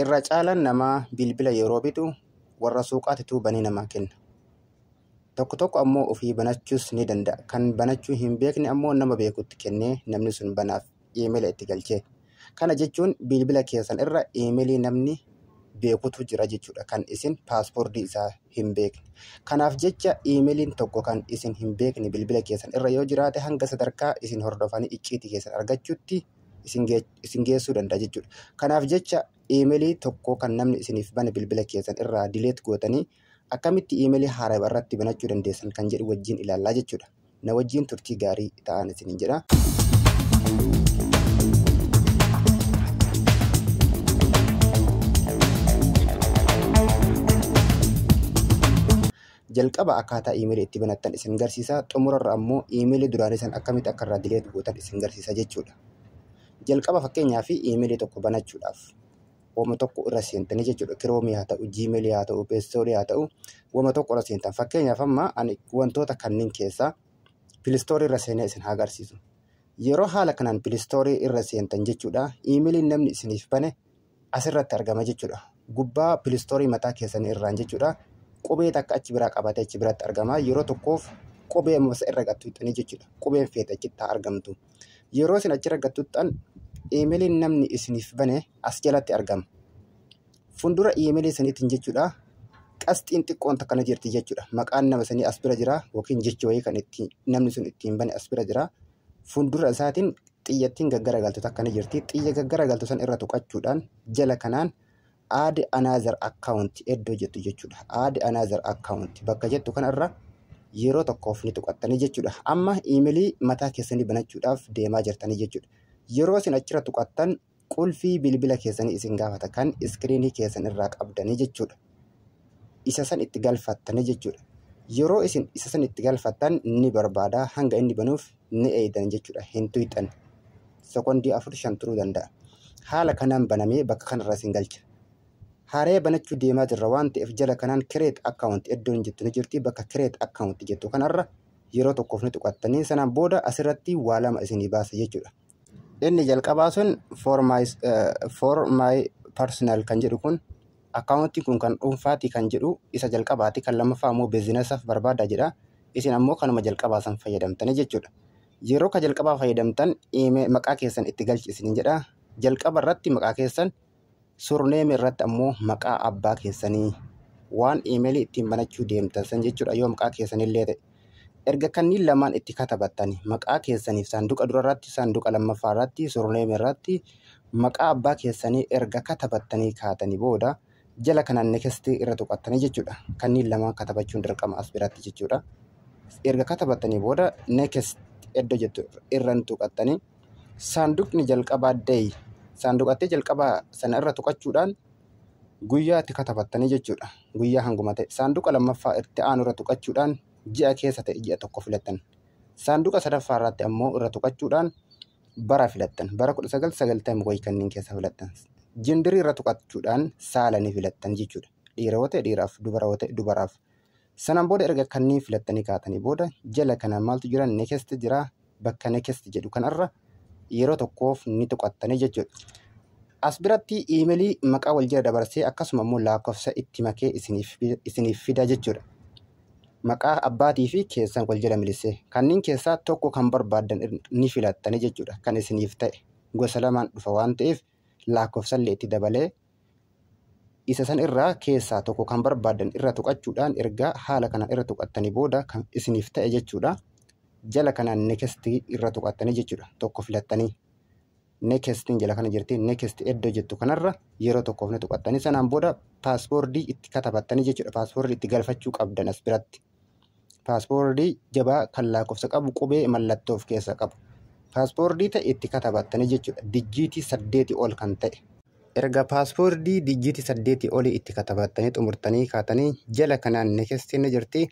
Irra caalaan namaa bilbila yeroo bitu warra suuqaatitu banee namaa kenna. Tokko tokko ammoo ofii banachuus ni danda'a. Kan banachuu hin beekne ammoo nama beekutti kennee namni sun banaaf iimeela itti galchee. Kana jechuun bilbila keessan irra iimeelii namni beekutu jira jechuudha. Kan isin paaspoortii isaa hin beekne. Kanaaf jecha iimeeliin tokko kan isin hin beekne bilbila keessan irra yoo jiraate hanga sadarkaa isin hordofanii icciitii keessan argachuutti isin geessuu danda'a jechuudha. Kanaaf jecha iimeelii tokko kan namni isiniif bane bilbila keessan irraa delete gootanii akkamitti iimeelii haaraa irratti banachuu dandeessan kan jedhu wajjin ilaallaa jechuudha. Na wajjin turtii gaarii ta'an isiniin jedha. Jalqaba akkaataa iimeelii itti banattan isin garsiisa. Xumurarra ammoo iimeelii duraanii san akkamitti akka irraa delete gootan isin garsiisa jechuudha. Jalqaba fakkeenyaaf iimeelii tokko banachuudhaaf wama tokko irra seentanii jechuudha. Kiroomii haa ta'u, Jiimeelii haa ta'u, Peestoorii haa ta'u, wama tokko irra seentan. Fakkeenyaaf amma ani wantoota kanneen keessaa Pilistoorii irra seenee isin haa agarsiisu. Yeroo haala kanaan Pilistoorii irra seentan jechuudha. Iimeeliin namni isiniif bane asirratti argama jechuudha. Gubbaa Pilistoorii mataa keessanii irraan jechuudha. Qubee takka achi biraa qabatee achi biratti argama. Yeroo tokkoof qubee masa irra gattuuxanii jechuudha. Qubeen feete achitti haa argamtu. Yeroo isin achirra gattuuxan iimeeliin namni isiniif bane as jalatti argama. Fuuldura iimeelii saniitiin jechuudha. Qasxiin xiqqoon takka ni jirti jechuudha. Maqaan nama sanii as bira jira yookiin jechi wayii kan ittiin namni sun ittiin bane as bira jira. Fuuldura isaatiin xiyyattiin gaggaragaltu takka ni jirti. Xiyya gaggaragaltu san irra tuqachuudhaan jala kanaan "Add another account" iddoo jettu jechuudha. "Add another account" bakka jettu kanarra yeroo tokkoof ni tuqattanii jechuudha. Amma iimeelii mataa keessanii banachuudhaaf deemaa jirtanii jechuudha. Yeroo isin achirra tuqattan qulfii bilbila keessanii isin gaafata kan iskiriinii keessan irraa qabdanii jechuudha. Isa san itti galfattanii jechuudha. Yeroo isin isa san itti galfattan ni barbaada, hanga inni banuuf ni eeydan jechuudha. Hin tuyxan. Sekondii 4-5 turuu danda'a. Haala kanaan banamee bakka kanarra isin galcha. Haaree banachuu deemaa jirra waan ta'eef jala kanaan "Create account" iddoon jettu ni jirti. Bakka "Create account" jettu kanarra yeroo tokkoof ni tuqattanii sanaan booda asirratti waa lama isinii baasa jechuudha. Inni jalqabaa sun "For my personal" kan jedhu kun, akkaawuntiin kun kan dhuunfaati kan jedhu isa jalqabaati. Kan lammaffaa immoo businessaaf barbaada jedha. Isin ammoo kanuma jalqabaa san fayyadamtanii jechuudha. Yeroo ka jalqabaa fayyadamtan maqaa keessan itti galchi isiniin jedha. Jalqaba irratti maqaa keessan, surname irratti ammoo maqaa abbaa keessanii waan iimeelii ittiin banachuu deemtan san jechuudha, yoo maqaa keessanillee ta'e. Erga kanneen lamaan itti katabattani, maqaa keessaniif saanduqa dura irratti, saanduqa lammaffaa irratti, surname irratti maqaa abbaa keessanii erga katabattanii kaatanii booda jala kanaan "Next" irra tuqattanii jechuudha. Kanneen lamaan katabachuun dirqama as biratti jechuudha. Erga katabattanii booda "Next" iddoo jettu irra tuqattanii saanduqni jalqabaa day saanduqattee jalqabaa sana irra tuqachuudhaan guyyaa itti katabattanii jechuudha. Guyyaa hanguma ta'e. Saanduqa lammaffaa itti aanu irra tuqachuudhaan ji'a keessa ta'e ji'a tokko filattan. Saanduqa sadaffaa irratti ammoo irra tuqachuudhaan bara filattan. Bara 1990 wayii kanneen keessa filattan. Gender irra tuqachuudhaan saala ni filattan jechuudha. Dhiira yoo ta'e dhiiraaf, dubara yoo ta'e dubaraaf. Sanaan booda erga kanneen filattanii kaatanii booda jala kana maaltu jira? "Next" jira. Bakka "Next" jedhu kanarra yeroo tokkoof ni tuqattanii jechuudha. As biratti iimeelii maqaa wal jala dabarsee akkasuma immoo lakkoofsa itti makee isiniif fida jechuudha. Maqaa abbaatii fi keessan wal jala milisee kanneen keessaa tokko kan barbaaddan ni filattanii jechuudha. Kan isiniif ta'e gosa lamaan dhufa waan ta'eef lakkoofsallee itti dabalee isa san irraa keessaa tokko kan barbaaddan irra tuqachuudhaan ergaa haala kanaan irra tuqattanii booda kan isiniif ta'e jechuudha. Jala kanaan "Next" irra tuqattanii jechuudha. Tokko filattanii. Nextiin jala kana jirti. "Next" iddoo jettu kanarra yeroo tokkoof ni tuqattanii sanaan booda paaspoortii itti katabattanii jechuudha. Paaspoortii itti galfachuu qabdan as biratti. Paaspoortii jabaa kan lakkoofsa qabu, qubee, mallattoo of keessaa qabu. Paaspoortii ta'e itti katabattanii jechuudha. Dijiitii 8 ol kan ta'e. Erga paaspoortii dijiitii 8 olii itti katabattanii xumurtanii kaatanii jala kanaan "Next" ni jirti.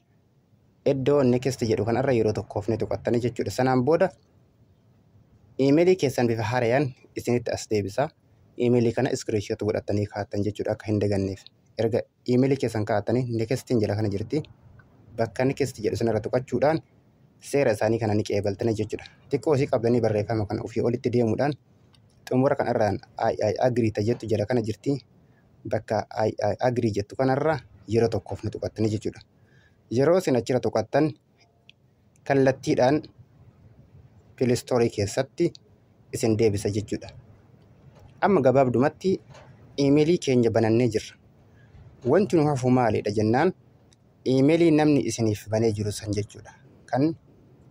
Iddoo "Next" jedhu kanarra yeroo tokkoof ni tuqattanii jechuudha. Sanaan booda iimeelii keessan bifa haarayaan isinitti as deebisa. Iimeelii kana screenshot godhatanii kaa'attan jechuudha akka hin daganneef. Erga iimeelii keessan kaa'attanii nextiin jala kana jirti. Bakka "Next" jedhu sanarra tuqachuudhaan seera isaanii kana ni qeebaltanii jechuudha. Xiqqoo isii qabdanii barreeffama kana ofii olitti deemuudhaan xumura kanarraan "I agree" jettu jala kana jirti. Bakka "agree" jettu kanarra yeroo tokkoof ni tuqattanii jechuudha. Yeroo isin achirra tuqattan kallattiidhaan Play Store keessatti isin deebisa jechuudha. Amma gabaabdumatti iimeelii keenya banannee jirra. Wanti nu hafu maalidha jennaan, iimeelii namni isiniif banee jiru san jechuudha. Kan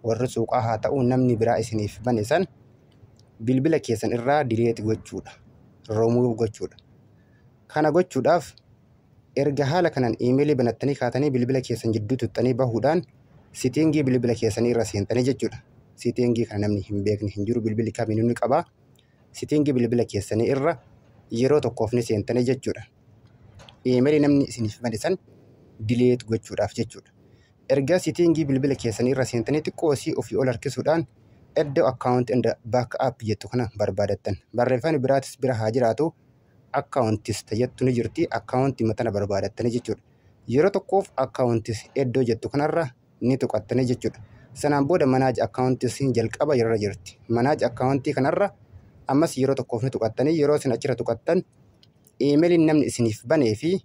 warri suuqaa haa ta'u, namni biraa isiniif bane san bilbila keessan irraa delete gochuudha. Remove gochuudha. Kana gochuudhaaf erga haala kanaan iimeelii banattanii kaatanii, bilbila keessan jidduu tuttanii bahuudhaan setting bilbila keessanii irra seentanii jechuudha. Setting kana namni hin beekne hin jiru, bilbilli kamiinuu ni qaba. Setting bilbila keessanii irra yeroo tokkoof ni seentanii jechuudha. Iimeelii namni isiniif bane san delete gochuudhaaf jechuudha. Erga setting bilbila keessanii irra seentanii, xiqqoo isii ofii ol harkisuudhaan iddoo "account and backup" jettu kana barbaadattan. Barreeffamni biraatis bira haa jiraatu, "accounts" jettu ni jirti, account matana barbaadattanii jechuudha. Yeroo tokkoof "accounts" iddoo jettu kanarra ni tuqattanii jechuudha. Sanaan booda "manage accounts" jalqaba irra jirti. Manage account kanarra ammas yeroo tokkoof ni tuqattanii. Yeroo isin achirra tuqattan iimeeliin namni isiniif banee fi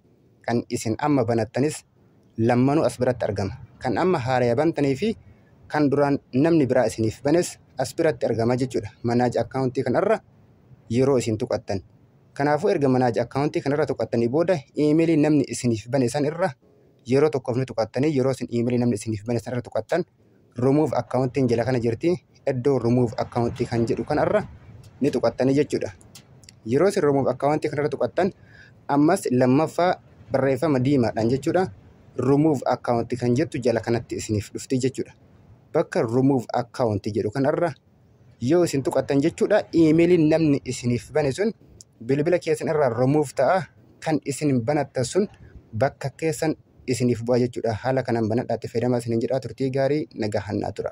kan isin amma banattanis lammanuu as biratti argama. Kan amma haaraya bantanii fi kan duraan namni biraa isiniif banes as biratti argama jechuudha. Manage account kanarra yeroo isin tuqattan. Kanaafuu erga manage account kanarra tuqattanii booda iimeelii namni isiniif bane san irra yeroo tokkoof ni tuqattanii. Yeroo isin iimeelii namni isiniif bane san irra tuqattan "remove accountiin" jala kana jirti. Iddoo "remove account" kan jedhu kanarra ni tuqattanii jechuudha. Yeroo isin "remove account" kanarra tuqattan ammas lammaffaa barreeffama diimaadhaan jechuudha. "Remove account" kan jettu jala kanatti isiniif dhufti jechuudha. Bakka "remove account" jedhu kanarra yoo isin tuqattan jechuudha, iimeeliin namni isiniif bane sun bilbila keessan irraa remove ta'a, kan isin banattan sun bakka keessan isiniif bu'a jechuudha. Haala kanaan banadhaatti fayyadamaa isiniin jedhaa, turtii gaarii, nagaa hannaa tura.